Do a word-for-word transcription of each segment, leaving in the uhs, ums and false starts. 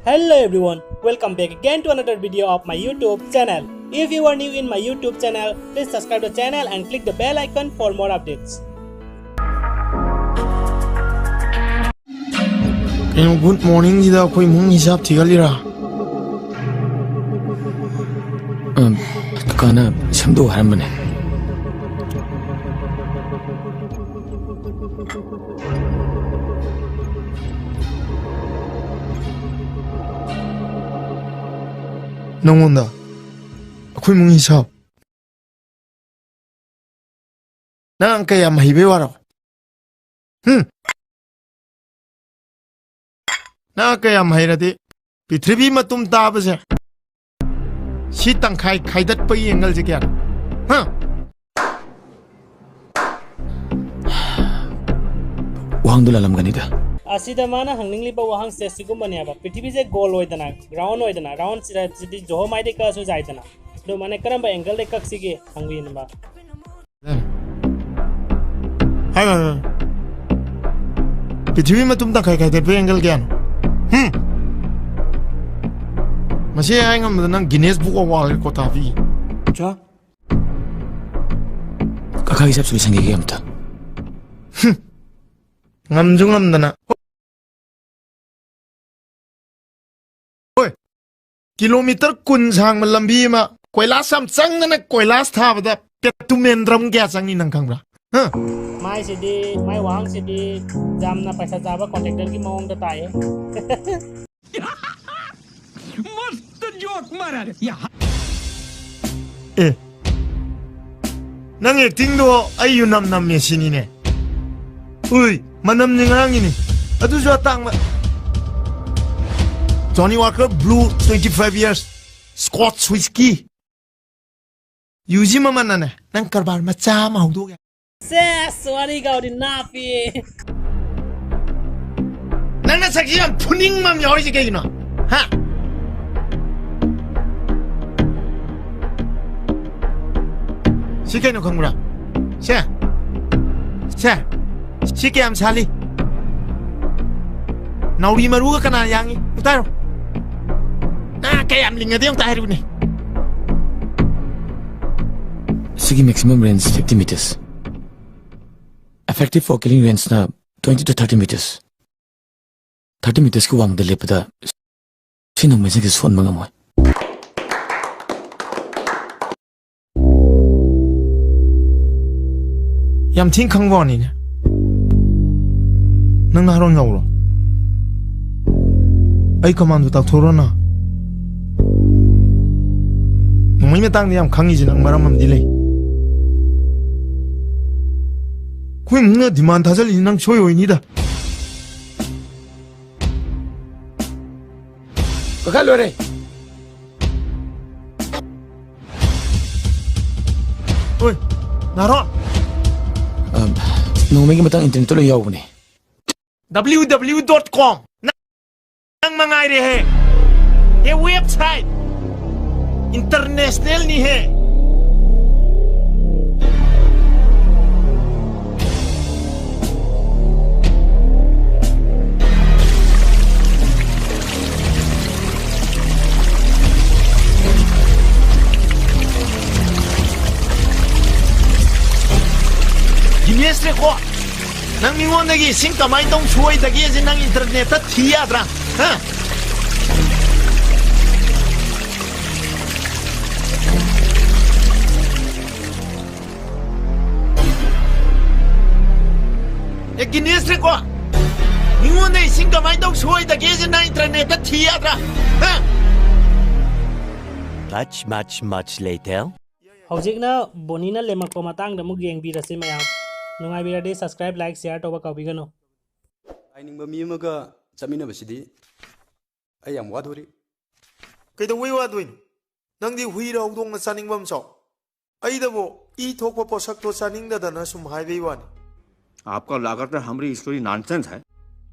Hello everyone, welcome back again to another video of my YouTube channel. If you are new in my YouTube channel, please subscribe the channel and click the bell icon for more updates. ꯀꯩꯅꯣ, good ꯃꯣꯔꯅꯤꯡꯁꯤꯗ ꯑꯩꯈꯣꯏ ꯏꯃꯨꯡ ꯍꯤꯁꯥꯞ ꯊꯤꯒꯠꯂꯤꯔꯥ? ꯎꯝ, ꯀꯀꯥꯅ ꯁꯦꯝꯗꯣꯛꯎ ꯍꯥꯏꯔꯝꯕꯅꯦ꯫ ꯅꯪꯉꯣꯟꯗ ꯑꯩꯈꯣꯏ ꯏꯃꯨꯡ ꯍꯤꯁꯥꯞ? ꯅꯪ ꯀꯌꯥꯝ ꯍꯩꯕꯩ ꯋꯥꯔꯣ? ꯍꯨꯝ? ꯅꯪ ꯀꯌꯥꯝ ꯍꯩꯔꯗꯤ ꯄ꯭ꯔꯤꯊꯤꯕꯤ ꯃꯇꯨꯝ ꯇꯥꯕꯁꯦ, ꯁꯤ ꯇꯪꯈꯥꯏ ꯈꯥꯏꯗꯠꯄꯒꯤ ꯑꯦꯡꯒꯜꯁꯦ ꯀꯌꯥꯅꯣ? ꯍꯥ? ꯋꯥꯍꯪꯗꯨ ꯂꯥꯜꯂꯝꯒꯅꯤꯗ꯫ ꯑꯁꯤꯗ ꯃꯥꯅ ꯍꯪꯅꯤꯡꯂꯤꯕ ꯋꯥꯍꯪꯁꯦ ꯁꯤꯒꯨꯝꯕꯅꯦꯕ, ꯄ꯭ꯔꯤꯊꯤꯕꯤꯁꯦ ꯒꯣꯜ ꯑꯣꯏꯗꯅ, ꯔꯥꯎꯟ ꯑꯣꯏꯗꯅ, ꯔꯥꯎꯟ ꯁꯤꯗꯤ ꯖꯣꯍꯣ ꯃꯥꯏꯗꯩ ꯀꯛꯑꯁꯨ ꯌꯥꯏꯗꯅ, ꯑꯗꯣ ꯃꯥꯅ ꯀꯔꯝꯕ ꯑꯦꯡꯒꯜꯗꯩ ꯀꯛꯁꯤꯒꯦ ꯍꯪꯕꯤꯅꯤꯡꯕ꯫ ꯍꯥꯏ, ꯍꯥꯏ, ꯍꯥꯏ꯫ ꯄ꯭ꯔꯤꯊꯤꯕꯤ ꯃꯇꯨꯝ ꯇꯪꯈꯥꯏ ꯈꯥꯏꯗꯠꯄ ꯑꯦꯡꯒꯜ ꯀꯌꯥꯅꯣ? ꯍꯨꯝ? ꯃꯁꯤ ꯍꯥꯏ ꯉꯝꯕꯗ ꯅꯪ Guinness Book of World Record ꯍꯥꯞꯄꯤ꯫ ꯀꯀꯥꯒꯤ ꯆꯞꯁꯨ ꯂꯣꯏꯁꯟꯈꯤꯒꯦ ꯑꯝꯇ꯫ ꯍꯨꯝ꯫ ꯉꯝꯁꯨ ꯉꯝꯗꯅ꯫ ꯍꯣꯏ, ꯀꯤꯂꯣꯃꯤꯇꯔ ꯀꯨꯟ ꯁꯥꯡꯕ ꯂꯝꯕꯤ ꯑꯃ ꯀꯣꯏꯂꯥꯁ ꯌꯥꯝ ꯆꯪꯗꯅ ꯀꯣꯏꯂꯥꯁ ꯊꯥꯕꯗ ꯄꯦꯇꯨꯃꯦꯟꯗ꯭ꯔꯝ ꯀꯌꯥ ꯆꯪꯅꯤ ꯅꯪ ꯈꯪꯕ꯭ꯔꯥ? ꯍꯥ? ꯃꯥꯏꯁꯤꯗꯤ, ꯃꯥꯏ ꯋꯥꯍꯪꯁꯤꯗꯤ ꯌꯥꯝꯅ ꯄꯩꯁꯥ ꯆꯥꯕ ꯀꯣꯟꯇ꯭ꯔꯦꯛꯇꯔꯒꯤ ꯃꯑꯣꯡꯗ ꯇꯥꯏꯌꯦ꯫ मस्त जोक मारा रे। ꯑꯦ, ꯅꯪ ꯑꯦꯛꯇꯤꯡꯗꯣ ꯑꯩ ꯌꯨꯅꯝ ꯅꯝꯃꯦ ꯁꯤꯅꯤꯅꯦ꯫ ꯎꯏ, ꯃꯅꯝꯅꯤ ꯉꯔꯥꯡꯒꯤꯅꯤ꯫ ꯑꯗꯨꯁꯨ ꯑꯇꯥꯡꯕ꯫ Johnny Walker Blue twenty five years Scotch Whisky꯫ UG ꯃꯃꯜꯅꯅꯦ, ꯅꯪ ꯀꯔꯕꯥꯔ ꯃꯆꯥ ꯑꯃ ꯍꯧꯗꯣꯛ ꯌꯥꯏ꯫ ꯁꯦꯁ, ꯋꯥꯔꯤꯒ ꯍꯧꯔꯤ ꯅꯥꯄꯤ꯫ ꯅꯪ ꯅꯁꯛꯁꯤ ꯌꯥꯝ ꯐꯨꯅꯤꯡꯕ ꯑꯃ ꯌꯥꯎꯔꯤꯁꯤ ꯀꯩꯒꯤꯅꯣ? ꯍꯥ? ꯁꯤ ꯀꯩꯅꯣ ꯈꯪꯕ꯭ꯔꯥ? ꯁꯦ꯫ ꯁꯦ꯫ ꯁꯤ ꯀꯌꯥꯝ ꯁꯥꯠꯂꯤ? ꯅꯥꯎꯔꯤ ꯃꯔꯨꯒ ꯀꯅꯥ ꯌꯥꯡꯉꯤ? ꯑꯝꯇ ꯍꯥꯏꯔꯣ꯫ ꯀꯌꯥꯝ ꯂꯤꯡꯉꯗꯤ ꯑꯝꯇ ꯍꯥꯏꯔꯨꯅꯦ꯫ ꯁꯤꯒꯤ maximum range fifty meters, effective for killing rangeꯅ twenty to thirty meters. Thirty metersꯀꯤ ꯋꯥꯡꯃꯗ ꯂꯦꯞꯄꯗ ꯁꯤ ꯅꯣꯡꯃꯩꯁꯤꯡꯁꯦ ꯁꯣꯟꯕ ꯉꯝꯃꯣꯏ꯫ ꯌꯥꯝ ꯊꯤꯅ ꯈꯪꯕ ꯋꯥꯅꯤꯅꯦ꯫ ꯅꯪ ꯅꯍꯥꯔꯣꯟ ꯌꯥꯎꯕ꯭ꯔꯣ? ꯑꯩ ꯀꯃꯥꯟꯗꯣ ꯇꯥꯛꯊꯣꯛꯎꯔꯣ ꯅꯪ? ꯅꯣꯡꯃꯩ ꯃꯇꯥꯡꯗ ꯌꯥꯝ ꯈꯪꯉꯤꯁꯦ ꯅꯪ ꯃꯔꯝ ꯑꯃꯗꯤ ꯂꯩ꯫ ꯑꯩꯈꯣꯏ ꯏꯃꯨꯡꯅ demand ꯊꯥꯖꯜꯂꯤꯁꯦ ꯅꯪ ꯁꯣꯏ ꯑꯣꯏꯅꯤꯗ꯫ ꯀꯥꯈꯠ ꯂꯣꯏꯔꯦ꯫ ꯑꯣꯏ, ꯅꯥꯔꯣ꯫ ꯑ, ꯅꯣꯡꯃꯩꯒꯤ ꯃꯇꯥꯡ internetꯇ ꯂꯣꯏ ꯌꯥꯎꯕꯅꯦ꯫ W W W dot com꯫ ꯅꯪ, ꯅꯪ ꯃꯉꯥꯏꯔꯦꯍꯦ꯫ ꯑꯦ website꯫ Internationalꯅꯤꯍꯦ꯫ Guinness Record꯫ ꯅꯪ ꯃꯤꯉꯣꯟꯗꯒꯤ ꯏꯁꯤꯡ ꯀꯃꯥꯏꯅ ꯇꯧ ꯁꯣꯏꯗꯒꯦꯁꯦ ꯅꯪ internetꯇ ꯊꯤ ꯌꯥꯗ꯭ꯔꯥ? ꯍꯥ? ꯑꯦ, Guinness Record꯫ ꯃꯤꯉꯣꯟꯗ ꯏꯁꯤꯡ ꯀꯃꯥꯏꯅ ꯇꯧ ꯁꯣꯏꯗꯒꯦꯁꯦ ꯅꯪ internetꯇ ꯊꯤ ꯌꯥꯗ꯭ꯔꯥ? ꯍꯥ? Much, much, much later. ꯍꯧꯖꯤꯛꯅ ꯕꯣꯅꯤꯅ ꯂꯦꯝꯃꯛꯄ ꯃꯇꯥꯡꯗ ꯑꯃꯨꯛ ꯌꯦꯡꯕꯤꯔꯁꯤ ꯃꯌꯥꯝ꯫ ꯅꯨꯡꯉꯥꯏꯕꯤꯔꯗꯤ subscribe, like, share ꯇꯧꯕ ꯀꯥꯎꯕꯤꯒꯅꯨ꯫ ꯍꯥꯏꯅꯤꯡꯕ ꯃꯤ ꯑꯃꯒ ꯆꯠꯃꯤꯟꯅꯕꯁꯤꯗꯤ ꯑꯩ ꯌꯥꯝ ꯋꯥꯗꯣꯔꯤ꯫ ꯀꯩꯗꯧꯕꯩ ꯋꯥꯗꯣꯏꯅꯣ? ꯅꯪꯗꯤ ꯍꯨꯏꯔ ꯍꯧꯗꯣꯡꯅ ꯆꯥꯅꯤꯡꯕ ꯑꯃ ꯆꯥꯎ꯫ ꯑꯩꯗꯕꯨ ꯏ ꯊꯣꯛꯄ ꯄꯣꯠꯁꯛꯇꯣ ꯆꯥꯅꯤꯡꯗꯗꯅ ꯁꯨꯝ ꯍꯥꯏꯕꯩ ꯋꯥꯅꯤ꯫ आपका लागत है हमारी story nonsense है।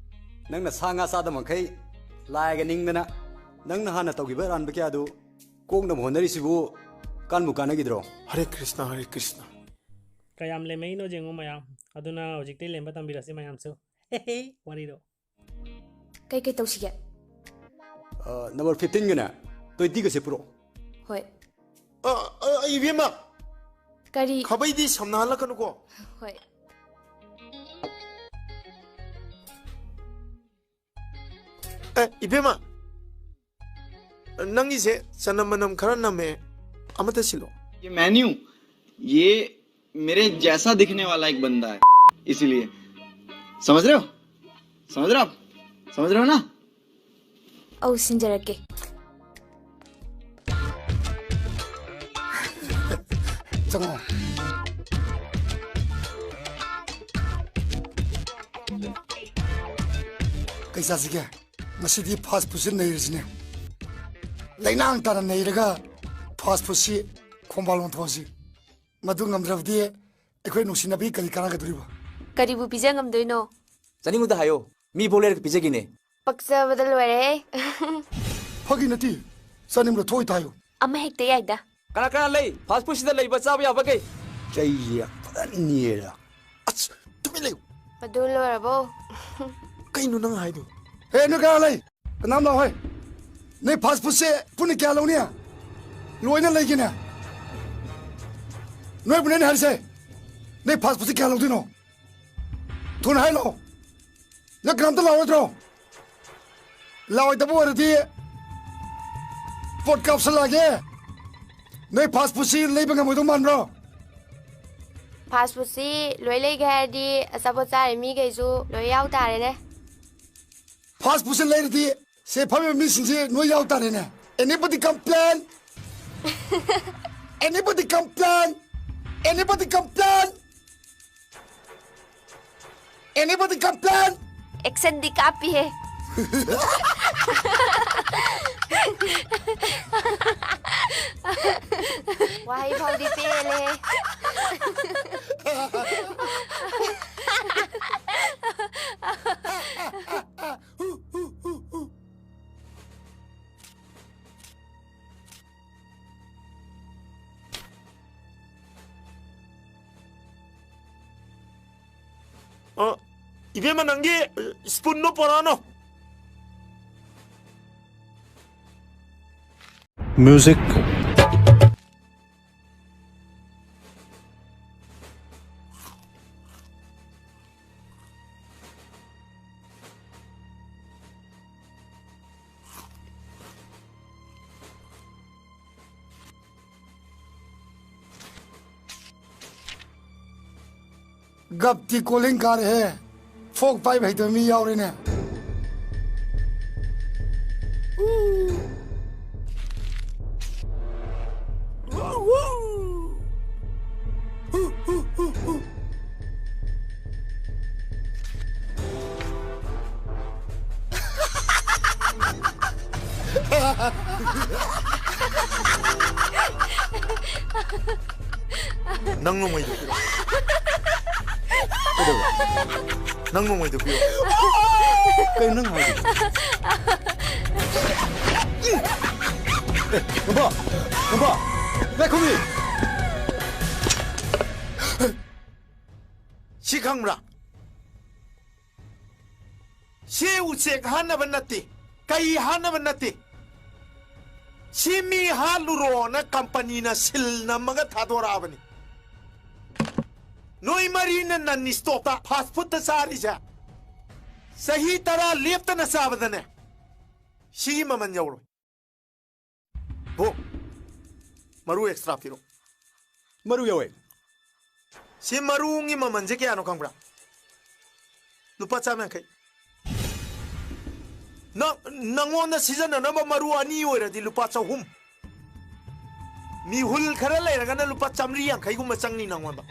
ꯅꯪꯅ ꯁꯥ ꯉꯥ ꯆꯥꯗꯕ ꯃꯈꯩ ꯂꯥꯏꯒ ꯅꯤꯡꯗꯅ ꯅꯪꯅ ꯍꯥꯟꯅ ꯇꯧꯈꯤꯕ ꯑꯔꯥꯟꯕ ꯀꯌꯥꯗꯨ ꯀꯣꯛꯅꯕ ꯍꯣꯠꯅꯔꯤꯁꯤꯕꯨ ꯀꯥꯟꯕꯨ ꯀꯥꯟꯅꯈꯤꯗ꯭ꯔꯣ? ꯍꯔꯦ ꯀ꯭ꯔꯤꯁꯅ, ꯍꯔꯦ ꯀ꯭ꯔꯤꯁꯅ꯫ ꯀꯌꯥꯝ ꯂꯦꯝꯃꯛꯏꯅꯣ ꯌꯦꯡꯉꯨ ꯃꯌꯥꯝ꯫ ꯑꯗꯨꯅ ꯍꯧꯖꯤꯛꯇꯩ ꯂꯦꯝꯕ ꯇꯝꯕꯤꯔꯁꯤ ꯃꯌꯥꯝꯁꯨ꯫ ꯍꯦ ꯍꯦ, ꯋꯥꯔꯤꯗꯣ꯫ ꯀꯩ ꯀꯩ ꯇꯧꯁꯤꯒꯦ? ꯑ, number fifteenꯒꯅꯦ, ꯇ꯭ꯋꯦꯟꯇꯤꯒꯁꯦ ꯄꯨꯔꯛꯑꯣ꯫ ꯍꯣꯏ꯫ ꯑ, ꯑ, ꯏꯕꯦꯝꯃ! ꯀꯔꯤ? ꯈꯥꯕꯩꯗꯤ ꯁꯝꯅꯍꯜꯂꯛꯀꯅꯨꯀꯣ꯫ ꯍꯣꯏ꯫ ꯑꯦ, ꯏꯕꯦꯝꯃ! ꯅꯪꯒꯤꯁꯦ ꯆꯅꯝ ꯃꯅꯝ ꯈꯔ ꯅꯝꯃꯦ꯫ ꯑꯃꯇ ꯁꯤꯜꯂꯣ꯫ ये मेन्यू, ये मेरे जैसा दिखने वाला एक बंदा है, इसीलिए। समझ रहे हो? समझ रहे हो आप? समझ रहे हो ना? ꯑꯧ, ꯁꯤꯟꯖꯔꯛꯀꯦ꯫ ꯆꯪꯉꯣ꯫ ꯀꯩ ꯆꯥꯁꯤꯒꯦ? ꯉꯁꯤꯗꯤ fast foodꯁꯤ ꯅꯩꯔꯁꯤꯅꯦ꯫ ꯂꯩꯅꯥꯡ ꯇꯥꯅ ꯅꯩꯔꯒ fast foodꯁꯤ ꯈꯣꯡꯕꯥꯜ ꯑꯣꯟꯊꯣꯛꯑꯁꯤ꯫ ꯃꯗꯨ ꯉꯝꯗ꯭ꯔꯕꯗꯤ ꯑꯩꯈꯣꯏ ꯅꯨꯡꯁꯤꯅꯕꯒꯤ ꯀꯔꯤ ꯀꯥꯟꯅꯒꯗꯣꯔꯤꯕ? ꯀꯔꯤꯕꯨ ꯄꯤꯖ ꯉꯝꯗꯣꯏꯅꯣ? ꯆꯥꯅꯤꯡꯕꯗ ꯍꯥꯏꯌꯣ, ꯃꯤꯐꯥꯎ ꯂꯩꯔꯒ ꯄꯤꯖꯒꯦꯅꯦ꯫ ꯄꯛꯆꯕꯗ ꯂꯣꯏꯔꯦꯍꯦ꯫ ꯐꯥꯒꯤ ꯅꯠꯇꯦ, ꯆꯥꯅꯤꯡꯕꯗ ꯊꯣꯛꯏ ꯇꯥꯏꯌꯣ꯫ ꯑꯃ ꯍꯦꯛꯇ ꯌꯥꯏꯗ꯫ ꯀꯅꯥ ꯀꯅꯥ ꯂꯩ? Fast foodꯁꯤꯗ ꯂꯩꯕ ꯆꯥꯕ ꯌꯥꯕꯈꯩ꯫ ꯆꯩꯁꯦ ꯌꯥꯝ ꯐꯖꯅ ꯅꯤꯔꯦꯗ꯫ ꯑꯁ, ꯇꯨꯃꯤꯟ ꯂꯩꯌꯨ꯫ ꯑꯗꯨ ꯂꯣꯏꯔꯕꯣ? ꯀꯩꯅꯣ ꯅꯪ ꯍꯥꯏꯗꯣ? ꯍꯦ, ꯅꯣꯏ ꯀꯅꯥ ꯂꯩ? ꯀꯅꯥꯝ ꯂꯥꯛꯑꯣꯍꯦ꯫ ꯅꯣꯏ fast foodꯁꯦ ꯄꯨꯟꯅ ꯀꯌꯥ ꯂꯧꯅꯤ? ꯂꯣꯏꯅ ꯂꯩꯒꯦꯅꯦ꯫ ꯅꯣꯏꯕꯨꯅꯦ ꯑꯩꯅ ꯍꯥꯏꯔꯤꯁꯦ꯫ ꯅꯣꯏ fast foodꯁꯦ ꯀꯌꯥ ꯂꯧꯗꯣꯏꯅꯣ? ꯊꯨꯅ ꯍꯥꯏ ꯂꯥꯛꯑꯣ꯫ ꯅꯪ ꯀꯅꯥꯝꯇ ꯂꯥꯛꯑꯣꯏꯗ꯭ꯔꯣ? ꯂꯥꯛꯑꯣꯏꯗꯕ ꯑꯣꯏꯔꯗꯤ ꯄꯣꯠ ꯀꯥꯞꯁꯜꯂꯛꯑꯒꯦ꯫ ꯅꯣꯏ fast foodꯁꯤ ꯂꯩꯕ ꯉꯝꯃꯣꯏꯗꯧ ꯃꯥꯟꯕ꯭ꯔꯣ? Fast foodꯁꯤ ꯂꯣꯏ ꯂꯩꯒꯦ ꯍꯥꯏꯔꯗꯤ ꯑꯆꯥꯄꯣꯠ ꯆꯥꯔꯤ ꯃꯤꯈꯩꯁꯨ ꯂꯣꯏ ꯌꯥꯎ ꯇꯥꯔꯦꯅꯦ꯫ Fast foodꯁꯤ ꯂꯩꯔꯗꯤ ꯁꯦ ꯐꯝꯃꯤꯕ ꯃꯤꯁꯤꯡꯁꯤ ꯂꯣꯏ ꯌꯥꯎ ꯇꯥꯔꯦꯅꯦ꯫ Anybody complain? Anybody complain? Anybody complain? Anybody complain? Actionꯗꯤ ꯀꯥꯞꯄꯤꯍꯦ꯫ ꯋꯥꯍꯩ ꯐꯥꯎꯗꯤ ꯄꯦꯜꯂꯦ꯫ ꯑ, ꯏꯕꯦꯝꯃ, ꯅꯪꯒꯤ spoonꯗꯣ ꯄꯣꯔꯛꯑꯅꯣ꯫ Music. ꯒꯞꯇꯤ ꯀꯣꯂꯤꯡ ꯀꯥꯔꯦꯍꯦ꯫ ꯐꯣꯛ ꯄꯥꯏꯕ ꯍꯩꯇꯕ ꯃꯤ ꯌꯥꯎꯔꯦꯅꯦ꯫ ꯅꯪ ꯅꯣꯡꯃꯩꯗꯨ ꯄꯤꯔꯛꯑꯣ꯫ ꯀꯩꯗꯧꯕ? ꯅꯪ ꯅꯣꯡꯃꯩꯗꯨ ꯄꯤꯔꯛꯑꯣ꯫ ꯀꯩꯅꯣ ꯅꯪ ꯍꯥꯏꯗꯨ? ꯑꯦ, ꯅꯣꯡꯕ! ꯅꯣꯡꯕ! ꯉꯥꯏꯈꯣꯃꯤ! ꯁꯤ ꯈꯪꯕ꯭ꯔꯥ? ꯁꯤ ꯎꯆꯦꯛ ꯍꯥꯠꯅꯕ ꯅꯠꯇꯦ, ꯀꯩ ꯍꯥꯠꯅꯕ ꯅꯠꯇꯦ꯫ ꯁꯤ ꯃꯤ ꯍꯥꯠꯂꯨꯔꯣꯅ ꯀꯝꯄꯅꯤꯅ ꯁꯤꯜ ꯅꯝꯃꯒ ꯊꯥꯗꯣꯔꯛꯑꯕꯅꯤ꯫ ꯅꯣꯏ ꯃꯔꯤꯅ ꯅꯟ ꯁ꯭ꯇꯣꯞꯇ ꯐꯥꯁ ꯐꯨꯗꯇ ꯆꯥꯔꯤꯁꯦ, ꯆꯍꯤ ꯇꯔꯥ ꯂꯦꯞꯇꯅ ꯆꯥꯕꯗꯅꯦ, ꯁꯤꯒꯤ ꯃꯃꯜ ꯌꯧꯔꯣꯏ꯫ ꯕꯣ, ꯃꯔꯨ ꯑꯦꯛꯁꯇ꯭ꯔꯥ ꯄꯤꯔꯣ꯫ ꯃꯔꯨ ꯌꯥꯎꯋꯦ꯫ ꯁꯤ ꯃꯔꯨꯒꯤ ꯃꯃꯜꯁꯦ ꯀꯌꯥꯅꯣ ꯈꯪꯕ꯭ꯔꯥ? ꯂꯨꯄꯥ ꯆꯥꯝ ꯌꯥꯡꯈꯩ꯫ ꯅꯪ, ꯅꯪꯉꯣꯟꯗ ꯁꯤꯖꯤꯟꯅꯅꯕ ꯃꯔꯨ ꯑꯅꯤ ꯑꯣꯏꯔꯗꯤ ꯂꯨꯄꯥ ꯆꯍꯨꯝ꯫ ꯃꯤꯍꯨꯜ ꯈꯔ ꯂꯩꯔꯒꯅ ꯂꯨꯄꯥ ꯆꯥꯝꯃꯔꯤ ꯌꯥꯡꯈꯩꯒꯨꯝꯕ ꯆꯪꯅꯤ ꯅꯪꯉꯣꯟꯗ꯫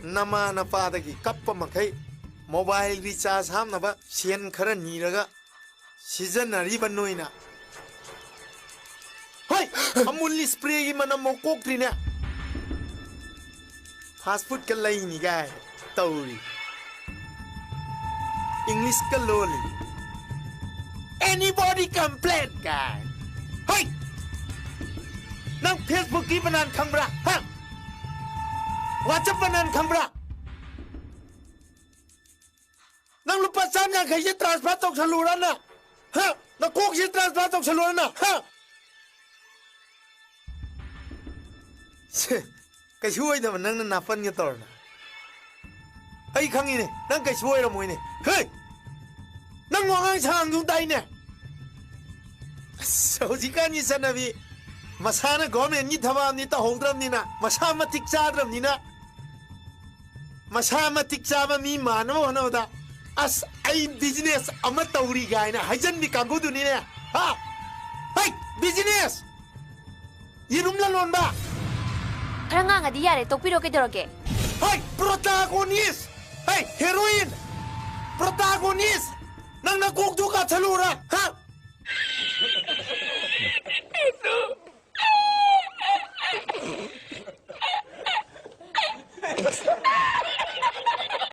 ꯅꯃꯥ ꯅꯄꯥꯗꯒꯤ ꯀꯞꯄ ꯃꯈꯩ ꯃꯣꯕꯥꯏꯜ ꯔꯤꯆꯥꯔꯖ ꯍꯥꯞꯅꯕ ꯁꯦꯟ ꯈꯔ ꯅꯤꯔꯒ ꯁꯤꯖꯤꯟꯅꯔꯤꯕ ꯅꯣꯏꯅ꯫ ꯍꯣꯏ, ꯑꯃꯨꯜ ꯁ꯭ꯄ꯭ꯔꯦꯒꯤ ꯃꯅꯝ ꯃꯧ ꯀꯣꯛꯇ꯭ꯔꯤꯅꯦ꯫ ꯐꯥꯁ ꯐꯨꯗꯀ ꯂꯩꯅꯤ ꯀꯥꯏ ꯇꯧꯔꯤ꯫ ꯏꯪꯂꯤꯁꯀ ꯂꯣꯜꯂꯤ꯫ Anybody complain ꯀꯥꯏ꯫ ꯍꯣꯏ! ꯅꯪ ꯐꯦꯁꯕꯨꯛꯀꯤ ꯕꯅꯥꯟ ꯈꯪꯕ꯭ꯔꯥ? ꯍꯥ? ꯋꯥꯆꯞ ꯕꯅꯥꯟ ꯈꯪꯕ꯭ꯔꯥ? ꯅꯪ ꯂꯨꯄꯥ ꯆꯥꯝ ꯌꯥꯡꯈꯩꯁꯦ ꯇ꯭ꯔꯥꯟꯁꯐꯔ ꯇꯧꯁꯜꯂꯨꯔꯅ? ꯍꯥ? ꯅꯀꯣꯛꯁꯤ transfer ꯇꯧꯁꯜꯂꯨꯔꯅ, ꯍꯥ? ꯁꯦ, ꯀꯩꯁꯨ ꯑꯣꯏꯗꯕ ꯅꯪꯅ ꯅꯥꯄꯟꯒ ꯇꯧꯔꯅ꯫ ꯑꯩ ꯈꯪꯉꯤꯅꯦ, ꯅꯪ ꯀꯩꯁꯨ ꯑꯣꯏꯔꯝꯃꯣꯏꯅꯦ꯫ ꯍꯦ! ꯅꯪ ꯋꯥꯉꯥꯡ ꯁꯉꯥꯡꯗꯨ ꯇꯥꯏꯅꯦ꯫ ꯑꯁ, ꯍꯧꯖꯤꯛꯀꯥꯟꯒꯤ ꯆꯠꯅꯕꯤ, ꯃꯁꯥꯅ government ꯀꯤ ꯊꯕꯛ ꯑꯃꯗꯤ ꯇꯧꯍꯧꯗ꯭ꯔꯕꯅꯤꯅ, ꯃꯁꯥ ꯃꯇꯤꯛ ꯆꯥꯗ꯭ꯔꯕꯅꯤꯅ, ꯃꯁꯥ ꯃꯇꯤꯛ ꯆꯥꯕ ꯃꯤ ꯃꯥꯟꯅꯕ ꯍꯣꯠꯅꯕꯗ, "ꯑꯁ, ꯑꯩ business ꯑꯃ ꯇꯧꯔꯤ" ꯀꯥꯏꯅ ꯍꯥꯏꯖꯟꯕꯤ ꯀꯥꯡꯕꯨꯗꯨꯅꯤꯅꯦ꯫ ꯍꯥ? ꯍꯩ, business! ꯌꯦꯔꯨꯝ ꯂꯂꯣꯟꯕ! ꯈꯔ ꯉꯥꯡꯉꯗꯤ ꯌꯥꯔꯦ, ꯇꯣꯛꯄꯤꯔꯣ, ꯀꯩꯗꯧꯔꯒꯦ? ꯍꯩ, protagonist! ꯍꯩ, heroine! Protagonist! ꯅꯪ ꯅꯀꯣꯛꯇꯨ ꯀꯥꯊꯜꯂꯨꯔꯥ? ꯍꯥ?